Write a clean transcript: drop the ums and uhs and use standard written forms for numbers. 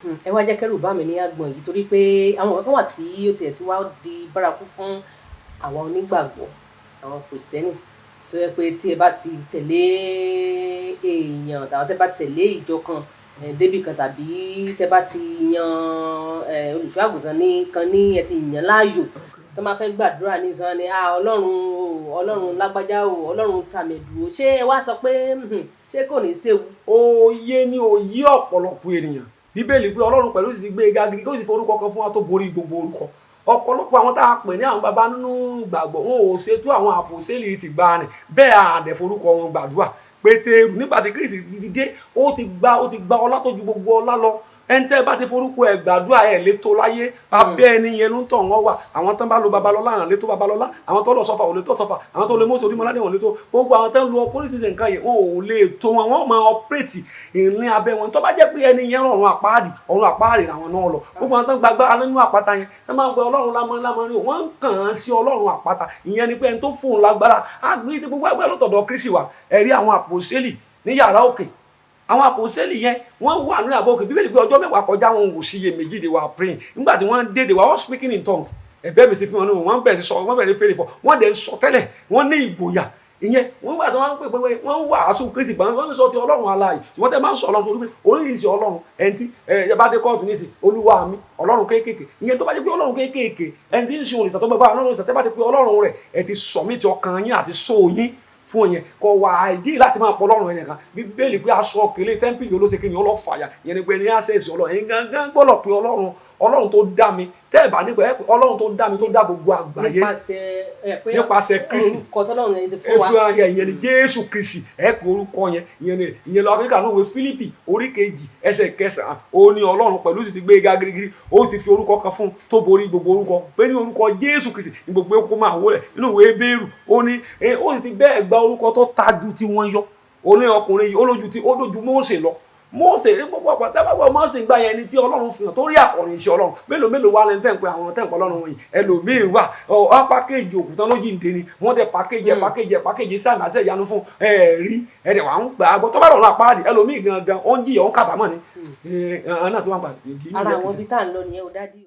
Ẹ wá jẹ́ kẹ́rù bá mi ní àgbọ̀n yìí, torí pé àwọn nǹkan kan wà tí ó tiẹ̀ ti wá di bárakú fún àwọn onígbàgbọ́, àwọn Kìrìsìtẹ́nì, tó yẹ pé tí ẹ bá ti tẹ̀lé èèyàn tàbí tẹ́ bá tẹ̀lé ìjọ kan débì kan, tàbí tẹ́ bá ti yan olùṣọ́ àgùntàn ní kan ní ẹ ti yàn láàyò, tó máa fẹ́ gbàdúrà ní ìsan ni, "Ah, Ọlọ́run o, Ọlọ́run lágbájá o, Ọlọ́run tàmẹ̀dù o." Ṣé ẹ wá sọ pé ṣé kò ní séwu? Òye ni òye ọ̀pọ̀lọpọ̀ ènìyàn. Bíbélì pé Ọlọ́run pẹ̀lú sì ti gbé e ga gidi, kó sì forúkọ kan fún wa tó borí gbogbo orúkọ. Ọ̀pọ̀lọpọ̀ àwọn tá a pè ní àwọn baba nínú gbàgbọ́, wọn ò ṣètò àwọn àpòsílẹ̀ ti gbà ní bẹ́ẹ̀, àdẹ̀ forúkọ wọn gbàdúrà. Pétérù, nígbà tí Kristi ti dé, ó ti gba ọlá tó ju gbogbo ọlá lọ. Ẹni tẹ́ bá ti forúkọ ẹ̀ gbàdúrà, ẹ̀ lè tó láyé, abẹ́ ẹni yẹn ló ń tọ̀ wọ́n wà. Àwọn tán bá lo Babalọ́lá, àwọn lè tó Babalọ́lá. Àwọn tó lọ sọ́fà ò lè tó sọ́fà. Àwọn tó lè Mósè Orímọládé wọn lè tó. Gbogbo àwọn tó ń lo oríṣiríṣi nǹkan yìí, wọn ò lè tó wọn. Wọ́n máa operate ìrìn abẹ́ wọn. Tó bá jẹ́ pé ẹni yẹn ọ̀run àpáàdì, ọ̀run àpáàdì làwọn náà lọ. Gbogbo àwọn tó ń gbàgbá nínú àpáta yẹn, tó máa ń pe Ọlọ́run lámọ́ lámọ́ rí, wọ́n ń kàn án sí Ọlọ́run àpáta. Ìyẹn ni pé ẹni tó fóun lágbára á gbé tí gbogbo agbára lọ́tọ̀dọ̀ Kristi wá. Ẹ̀rí àwọn àpòsílì ní yàrá òkè, àwọn àpòsílì yẹn, wọ́n wà ní àbọ̀ òkè. Bíbélì pé ọjọ́ 10 kọjá, wọn ò síye méjì. They were praying. Nígbà tí wọ́n dé, they were all speaking in tongue. Ẹ̀bẹ̀ mi sí fún wọn ní wọ́n bẹ̀rẹ̀ sí sọ, wọ́n bẹ̀rẹ̀ sí fèrè fọ, wọ́n dẹ̀ ń sọ tẹ́lẹ̀, wọ́n ní ìgboyà. Ìyẹn wọ́n gbà tí wọ́n ń pè pé wọ́n ń wàásù Kristi gbọ́n, wọ́n ń sọ ti Ọlọ́run alààyè. Ṣùgbọ́n tẹ́ máa ń sọ Ọlọ́run, torí pé oríṣiríṣi Ọlọ́run, ẹni tí ẹ bá dé kóòtù nísìn, Olúwa mi, Ọlọ́run kéékèèké. Ìyẹn tó bá jẹ́ pé Ọlọ́run kéékèèké, ẹni tí ń sin òrìṣà tó gbàgbọ́ Ọlọ́run òrìṣà, tẹ́ bá ti pé Ọlọ́run rẹ̀, ẹ ti submit ọkàn yín àti soul yín fún yẹn. Kò wà àìdí láti máa pọ Ọlọ́run ẹnìkan. Bíbélì pé aṣọ kèlè tẹ́ḿpìlì olóṣèké ni ó lọ fàyà. Ìyẹn ni pé ní access Ọlọ́run, ẹ̀yin gangan gbọ́dọ̀ pé Ọlọ́run, Ọlọ́run tó dá mi. Tẹ́ ẹ̀ bá nípa ẹ̀ pé Ọlọ́run tó dá mi, tó dá gbogbo àgbáyé. Nípasẹ̀ ẹ pé Nípasẹ̀ Kristi. Orúkọ tọ́lọ́run yẹn ti fún wa. Ẹ fún wa yẹn, ìyẹn ni Jésù Kristi. Ẹ pé orúkọ yẹn, ìyẹn ni ìyẹn lọ akíkà náà wé Fílípì orí 2 ẹsẹ̀ 9. Ó ní Ọlọ́run pẹ̀lú sì ti gbé ga girigiri, ó ti fi orúkọ kan fún tó borí gbogbo orúkọ, pé ní orúkọ Jésù Kristi ní gbogbo ẹkọ máa wọlé. Nínú ìwé Hébérù, ó ní ó sì ti bẹ́ẹ̀ gba orúkọ tó ta ju tí wọ́n yọ. Ó ní ọkùnrin yìí, ó lójú tí ó lójú Mósè lọ. Mósè ní gbogbo ọ̀pọ̀ tẹ́ bá gbọ́ Mósè gbà yẹn ni tí Ọlọ́run fi hàn tó rí àkọrin iṣẹ́ Ọlọ́run. Mélòó mélòó wà lẹ́nu tẹ́ ń pe àwọn tẹ́ ń pọ̀ Ọlọ́run wọ̀nyí? Ẹlòmíín wà, ọ̀ package òkúta lójijì ni wọ́n dẹ̀ package ẹ̀, package ẹ̀, package sáàmì àṣẹ ìyanu fún ẹ̀ rí ẹ̀ dẹ̀ wà ń gbà á gbọ́. Tó bá rọrùn àpáàdì, ẹlòmíín gangan ó ń jìyà, ó ń kábàámọ̀ ni ẹ̀ náà tó wà ń pa. Ara àwọn ibi tá à ń lọ nìyẹn ò dádì.